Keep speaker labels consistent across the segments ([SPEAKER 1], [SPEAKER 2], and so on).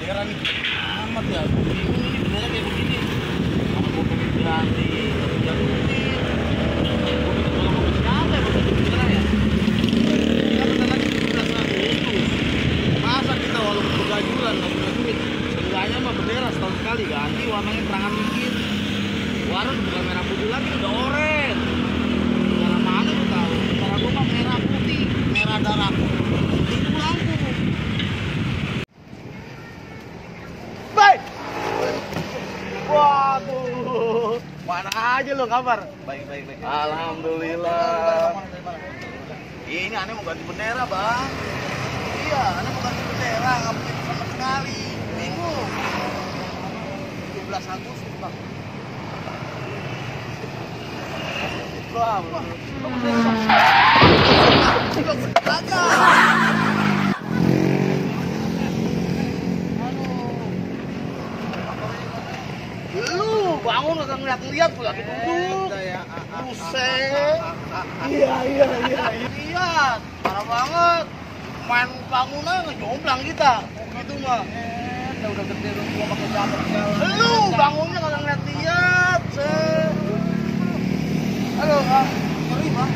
[SPEAKER 1] bendera nih amat ya. Bingung ini bendera kayak begini. Apa gue pengen ganti, tapi jatuhin. Gue minta tolong sama siapa ya buat bendera ya? Kita bentar lagi 17 Agustus. Masa kita walaupun begajulan nggak punya duit, seenggaknya mah bendera setahun sekali ganti warnanya terangan dikit. Warna bukan merah putih lagi, udah oranye. Negara mana lu tahu? Negara gua mah merah putih, merah darahku. Itu lampu. Baik. Waduh. Mana aja lo kabar?
[SPEAKER 2] Baik.
[SPEAKER 1] Alhamdulillah. Ini aneh mau ganti bendera, Bang. Iya, aneh mau ganti bendera, nggak punya sama sekali. Bingung. 17 Agustus, Bang. Wah, lu bangun gak ngeliat-ngeliat gue lagi duduk. Buset. Iya, parah banget. Main bangunan ngejomplang kita. Gitu mah.
[SPEAKER 2] Udah gede lu gua pakai jaket segala.
[SPEAKER 1] Lu bangunnya kagak ngeliat-liat. Halo, Bang. Ngeri, Bang.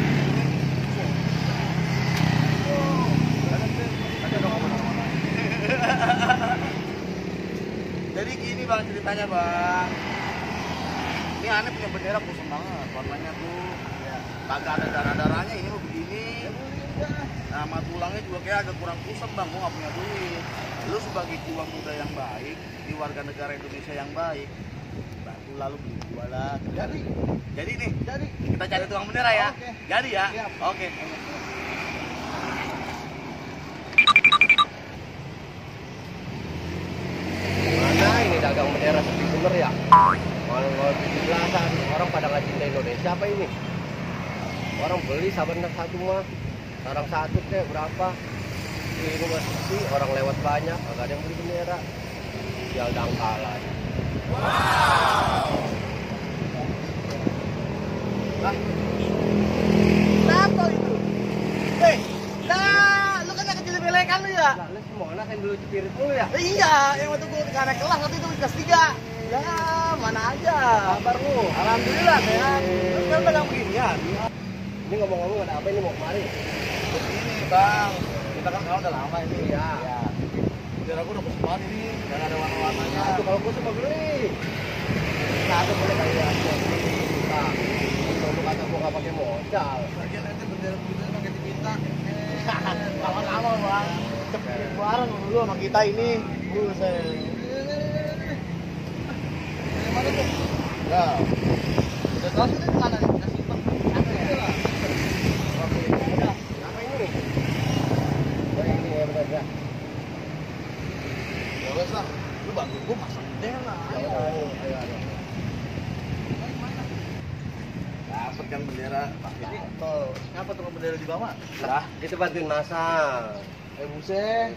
[SPEAKER 1] Jadi gini Bang ceritanya Bang. Ini aneh punya bendera kusam banget. Warnanya tuh kagak ada darah-darahnya, ini mau begini. Nama tulangnya juga kayak agak kurang kusam Bang. Gua nggak punya duit. Lu sebagai jiwa muda yang baik, di warga negara Indonesia yang baik, bantu lalu beli gua lah. Jadi nih, kita cari tukang bendera ya.
[SPEAKER 2] Oke.
[SPEAKER 1] Jadi ya.
[SPEAKER 2] Siap.
[SPEAKER 1] Oke.
[SPEAKER 2] Mana ini dagang bendera sepi bener ya? Kalau 17-an orang pada nggak cinta Indonesia apa ini? Orang beli saban satu mah, sekarang satu deh berapa? Ini masih sepi, orang lewat banyak, agak ada yang beli bendera. Jual dangkalan.
[SPEAKER 1] Lah. Kenapa itu? Lu kan kecil belekan lu ya?
[SPEAKER 2] Lah, lu semua anak yang dulu cepirit dulu ya?
[SPEAKER 1] Iya, yang waktu gua naik kelas waktu itu kelas 3. Ya, mana aja.
[SPEAKER 2] Kabar lu?
[SPEAKER 1] Alhamdulillah sehat. Terus kan pegang beginian.
[SPEAKER 2] Ini ngomong-ngomong ada apa ini mau kemari?
[SPEAKER 1] Begini, Bang. Kita kan kawan udah lama ini.
[SPEAKER 2] Iya.
[SPEAKER 1] Bendera gua udah bagus banget ini. Dan ada warna-warnanya.
[SPEAKER 2] Nah, itu kalau gua suka beli. Satu boleh kali ya. Nah, kalau kata gua nggak pakai modal.
[SPEAKER 1] Bagian nanti bendera begitu pakai diminta. Lama-lama, Bang. Cepet bareng dulu sama kita ini. Buset. Mana tuh? Ya. Udah tahu sih mana nih? Kasih Bang. Ada ya?
[SPEAKER 2] Oke. Apa ini nih? Oh, ini ya benar ya.
[SPEAKER 1] Ya wes lah. Lu bantu gua pasang bendera. Ayo. Dapat kan bendera. Ini ngapa tuh bendera di bawah?
[SPEAKER 2] Lah, kita bantuin masang.
[SPEAKER 1] Buset.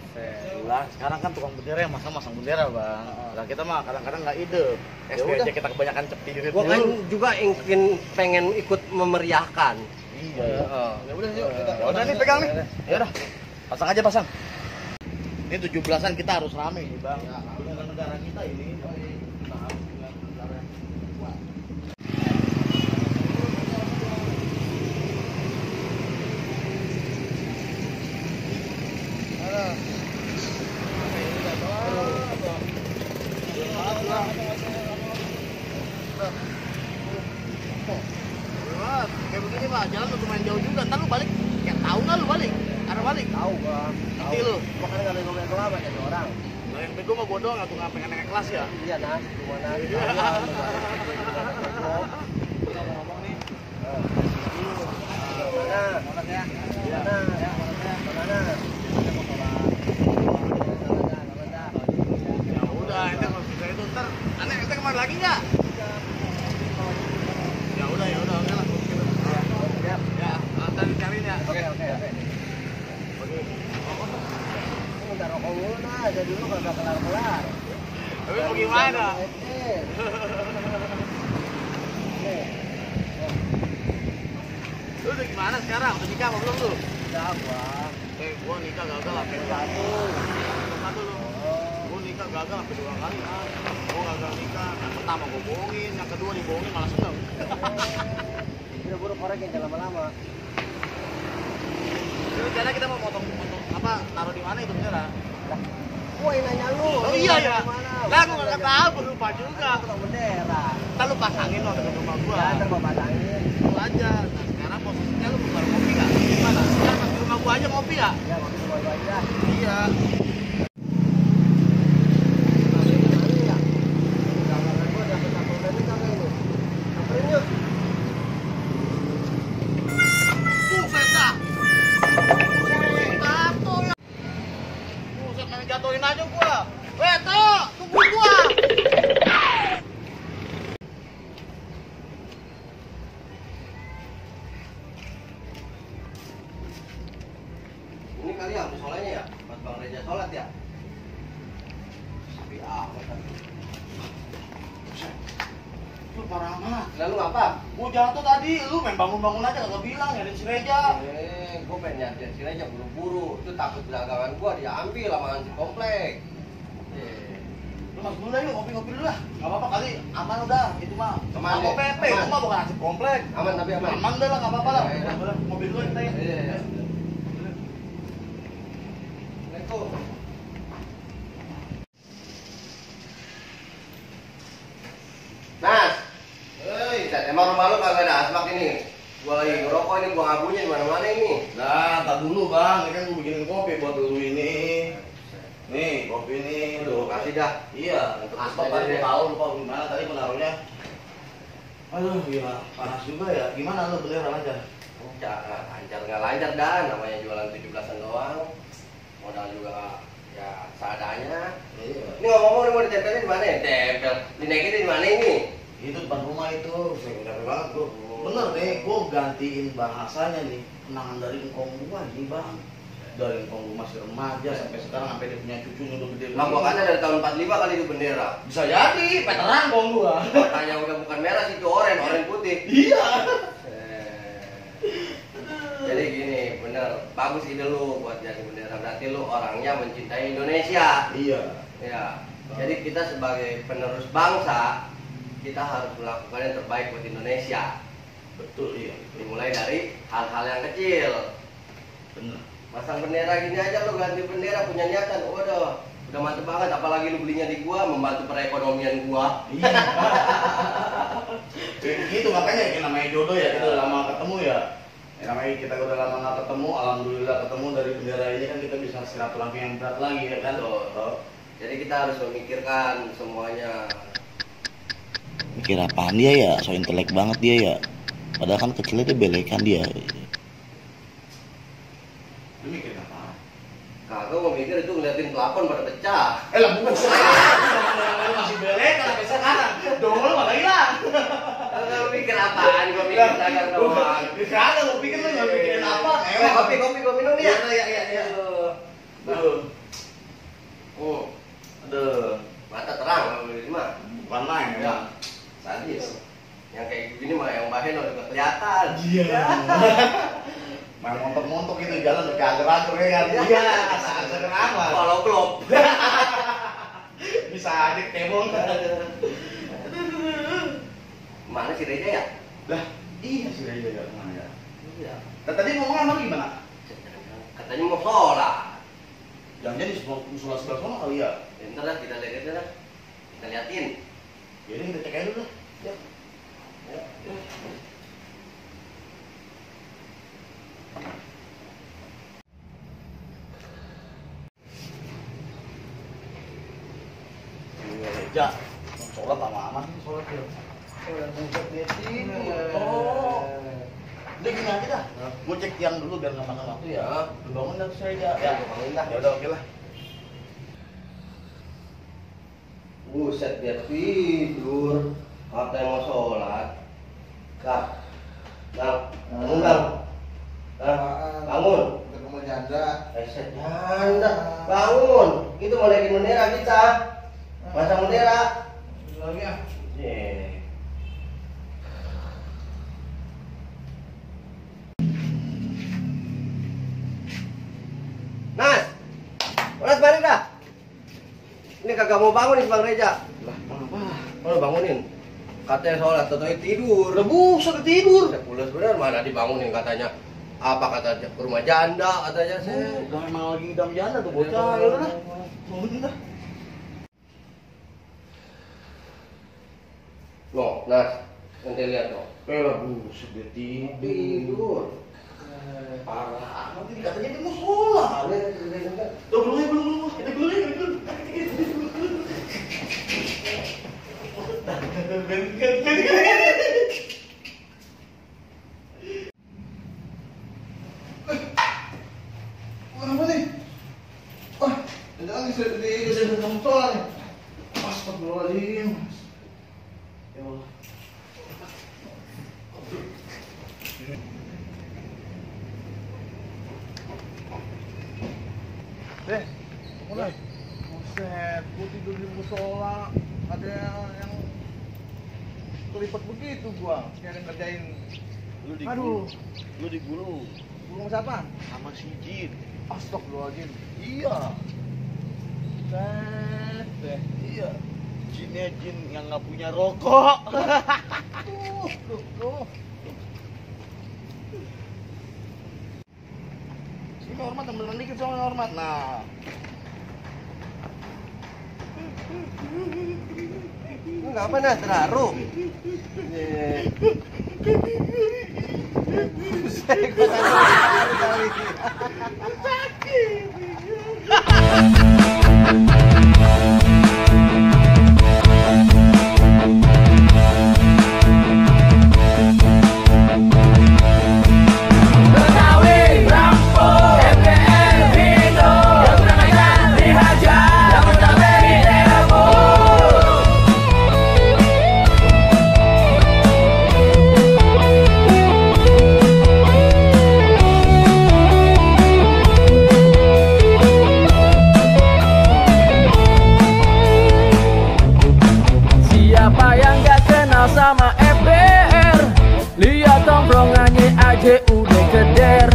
[SPEAKER 1] Lah, sekarang kan tukang bendera yang masang bendera, Bang. Lah kita mah kadang-kadang nggak ide.
[SPEAKER 2] Ya udah.
[SPEAKER 1] aja kita kebanyakan cepirit
[SPEAKER 2] Gua kan
[SPEAKER 1] dulu.
[SPEAKER 2] juga ingin pengen ikut memeriahkan.
[SPEAKER 1] Iya.
[SPEAKER 2] Ya udah yuk kita.
[SPEAKER 1] Ya udah nih pegang nih. Ya udah. Pasang aja pasang. Ini 17-an kita harus rame nih, Bang. Dengan negara kita ini. Kita harus dengan negara yang kuat. Kayak begini Pak, jalan lumayan jauh juga. Ntar lu balik, ya tahu nggak lu balik? Arah balik?
[SPEAKER 2] Tahu gua.
[SPEAKER 1] Ngerti lu?
[SPEAKER 2] Makanya nggak ada ngomong apa jadi orang.
[SPEAKER 1] Nah, yang bego mah bodoh nggak tuh nggak pengen naik kelas ya?
[SPEAKER 2] Iya Nas, gimana?
[SPEAKER 1] Ngomong nih.
[SPEAKER 2] Mana?
[SPEAKER 1] Monas ya.
[SPEAKER 2] Mana? Mana?
[SPEAKER 1] Ya udah, ente kalau bisa itu ntar, aneh ente kemana lagi nggak? Ya udah, oke lah.
[SPEAKER 2] Ya.
[SPEAKER 1] Ya, ntar dicariin ya.
[SPEAKER 2] Oke. Bentar rokok mulu nah, jadi dulu kagak kelar-kelar.
[SPEAKER 1] Tapi mau gimana? Lu udah gimana sekarang? Udah nikah apa belum lu?
[SPEAKER 2] Udah gua.
[SPEAKER 1] Gua nikah gagal lah.
[SPEAKER 2] Satu.
[SPEAKER 1] Satu lu. Gua nikah udah gagal sampai 2 kali kan. Gue gagal nikah. Yang pertama gue bohongin, yang kedua dibohongin malah seneng.
[SPEAKER 2] Udah buruk korek jangan lama-lama.
[SPEAKER 1] Rencana kita mau potong apa taruh di mana itu bendera?
[SPEAKER 2] Gua yang nanya lu.
[SPEAKER 1] Oh iya ya. Lah gua nggak tahu, lupa juga.
[SPEAKER 2] Potong bendera.
[SPEAKER 1] Ntar lu pasangin lo dekat rumah gua.
[SPEAKER 2] Ya, ntar gua pasangin.
[SPEAKER 1] Lu aja. Nah sekarang posisinya lu bukan ngopi nggak? Gimana? Sekarang di rumah gua aja ngopi ya?
[SPEAKER 2] Ya, ngopi rumah gua aja.
[SPEAKER 1] Iya. Buset dah. Jatuh ya. Buset main jatuhin aja gua. Weto, tunggu gua.
[SPEAKER 2] Ini kali ya musolanya ya, buat Bang Reza sholat ya. Sepi amat.
[SPEAKER 1] Lu parah amat.
[SPEAKER 2] Lalu apa?
[SPEAKER 1] Gua jatuh tadi, lu main bangun-bangun aja kagak bilang nyariin si Reja.
[SPEAKER 2] Gue pengen nyari sini aja buru-buru. Itu takut dagangan gua diambil sama hansip komplek.
[SPEAKER 1] Lu mas dulu yuk, ngopi-ngopi dulu lah. Gak apa-apa kali, aman udah. Itu mah
[SPEAKER 2] Aman
[SPEAKER 1] Aku
[SPEAKER 2] deh,
[SPEAKER 1] PP,
[SPEAKER 2] aman.
[SPEAKER 1] itu mah bukan hansip komplek.
[SPEAKER 2] Aman tapi aman.
[SPEAKER 1] Aman udah lah, gak apa-apa lah.
[SPEAKER 2] Iya, iya.
[SPEAKER 1] Udah, mobil dulu kita ya.
[SPEAKER 2] Iya. Assalamualaikum. Nas, emang rumah lu kagak ada asbak ini? Gua lagi ngerokok ini, gua ngabunya di mana-mana ini.
[SPEAKER 1] Nah, tak dulu bang, ini kan gue bikinin kopi buat lu ini. Nih, kopi ini
[SPEAKER 2] Tuh,
[SPEAKER 1] lu
[SPEAKER 2] kasih dah.
[SPEAKER 1] Iya,
[SPEAKER 2] Untuk
[SPEAKER 1] asbak
[SPEAKER 2] asbak
[SPEAKER 1] tadi
[SPEAKER 2] deh.
[SPEAKER 1] gue tahu lupa gimana tadi menaruhnya. Aduh, gila, panas juga ya. Gimana lu bendera lancar?
[SPEAKER 2] Lancar nggak lancar dan namanya jualan 17-an doang. Modal juga ya seadanya.
[SPEAKER 1] Iya.
[SPEAKER 2] Ini ngomong-ngomong mau ditempelin di mana ya? Tempel. Dinaikin di mana ini?
[SPEAKER 1] Itu depan rumah itu, saya udah banget bro. Bener nih, gue gantiin bahasanya nih. Kenangan dari engkong gua nih bang. Dari engkong gua masih remaja sampai sekarang sampai dia punya cucu udah gede.
[SPEAKER 2] Lah gua kan dari tahun 45 kali itu bendera.
[SPEAKER 1] Bisa jadi, veteran kong gua.
[SPEAKER 2] Makanya udah bukan merah sih, itu oranye putih.
[SPEAKER 1] Iya.
[SPEAKER 2] Jadi gini, bener, bagus ide lu buat jadi bendera. Berarti lu orangnya mencintai Indonesia.
[SPEAKER 1] Iya.
[SPEAKER 2] Ya. Jadi kita sebagai penerus bangsa, kita harus melakukan yang terbaik buat Indonesia.
[SPEAKER 1] Betul iya.
[SPEAKER 2] Dimulai dari hal-hal yang kecil.
[SPEAKER 1] Bener.
[SPEAKER 2] Masang bendera gini aja lu ganti bendera punya niatan. Waduh, udah mantep banget. Apalagi lu belinya di gua, membantu perekonomian gua.
[SPEAKER 1] Iya. Gitu makanya yang namanya jodoh ya, kita udah lama ketemu ya. Yang namanya kita udah lama nggak ketemu, alhamdulillah ketemu dari bendera ini kan kita bisa silaturahmi yang berat lagi ya kan.
[SPEAKER 2] Betul. Jadi kita harus memikirkan semuanya.
[SPEAKER 3] Mikir apaan dia ya, so intelek banget dia ya. Padahal kan kecilnya dia belekan dia.
[SPEAKER 1] Lu mikirin apa?
[SPEAKER 2] Kagak mau mikir itu ngeliatin pelapon pada pecah.
[SPEAKER 1] Lah buset. Lu masih belekan sampai sekarang. Dongol malah hilang.
[SPEAKER 2] Kagak mikir apaan, gua mikir dagang doang.
[SPEAKER 1] Kagak gua pikir lu nggak mikirin apa.
[SPEAKER 2] Kopi gua minum nih ya.
[SPEAKER 1] Iya. Aduh.
[SPEAKER 2] Oh,
[SPEAKER 1] Aduh.
[SPEAKER 2] mata terang kalau beli mah.
[SPEAKER 1] Bukan main ya.
[SPEAKER 2] Sadis. Yang kayak gini mah yang bahen udah kelihatan.
[SPEAKER 1] Iya. Main montok-montok itu jalan udah agar-agar ya kan. Iya, agar amat.
[SPEAKER 2] Kalau klop.
[SPEAKER 1] Bisa aja ketemu.
[SPEAKER 2] Mana si Reja ya?
[SPEAKER 1] Lah, iya sih Reja ya kemana ya?
[SPEAKER 2] Iya.
[SPEAKER 1] Tadi ngomong sama gimana?
[SPEAKER 2] Katanya mau sholat.
[SPEAKER 1] Jangan-jangan di musola sebelah sana kali ya?
[SPEAKER 2] Bentar dah kita lihat dah. Kita liatin.
[SPEAKER 1] Jadi kita cek aja dulu lah. Ya. Reja, sholat lama-lama sih sholat ya.
[SPEAKER 2] Udah buset dia sini.
[SPEAKER 1] Oh. Udah gini aja dah. Gue cek tiang dulu biar nggak makan waktu ya. Lu bangun dah saya aja.
[SPEAKER 2] Ya, bangun dah.
[SPEAKER 1] Ya udah oke lah.
[SPEAKER 2] Buset dia tidur. Apa yang mau sholat? Kak. Bang, bangun bang. Bangun.
[SPEAKER 4] Ketemu janda.
[SPEAKER 2] Reset janda. Bangun. Itu mau naikin bendera kita. Pasang bendera.
[SPEAKER 4] Lagi ya.
[SPEAKER 2] Nas, Nas balik dah. Ini kagak mau bangun nih Bang Reja.
[SPEAKER 1] Lah, kenapa?
[SPEAKER 2] Mana bangunin? Katanya sholat, tetoi tidur.
[SPEAKER 1] Rebu, sakit tidur.
[SPEAKER 2] Saya pulas bener, mana dibangunin katanya. Apa katanya? Ke rumah janda katanya saya.
[SPEAKER 1] Udah emang lagi idam janda tuh bocah. Ya udah, bangunin dah.
[SPEAKER 2] No, nah, nanti lihat no.
[SPEAKER 1] Buset dia tidur.
[SPEAKER 2] Tidur.
[SPEAKER 1] Parah amat ini katanya dia mau sholat. Tuh belum. Kita belum. Apa nih? Wah, jangan di kamu sholat nih. Astagfirullahaladzim. Ya Allah. Mulai. Buset, gua tidur di musola. Ada yang kelipet begitu gua. Kayak yang ngerjain. Aduh.
[SPEAKER 5] Lu digulung
[SPEAKER 1] Gulung siapa?
[SPEAKER 5] sama si Jin.
[SPEAKER 1] Astagfirullahaladzim.
[SPEAKER 5] Iya,
[SPEAKER 1] Set.
[SPEAKER 5] iya. Jinnya Jin yang nggak punya rokok.
[SPEAKER 1] Tuh. Sini hormat, temen dikit soalnya hormat. Nah.
[SPEAKER 2] Enggak apa nah, terharu. Buset, gua tadi
[SPEAKER 6] Siapa yang gak kenal sama FBR? Lihat tongkrongannya aja udah keder.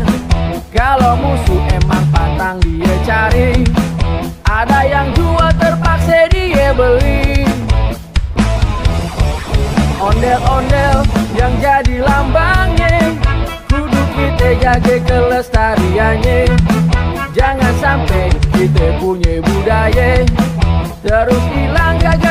[SPEAKER 6] Kalau musuh emang pantang dia cari, ada yang jual terpaksa dia beli. Ondel-ondel yang jadi lambangnya, kudu kita jaga kelestariannya. Jangan sampai kita punya budaya terus hilang gagal.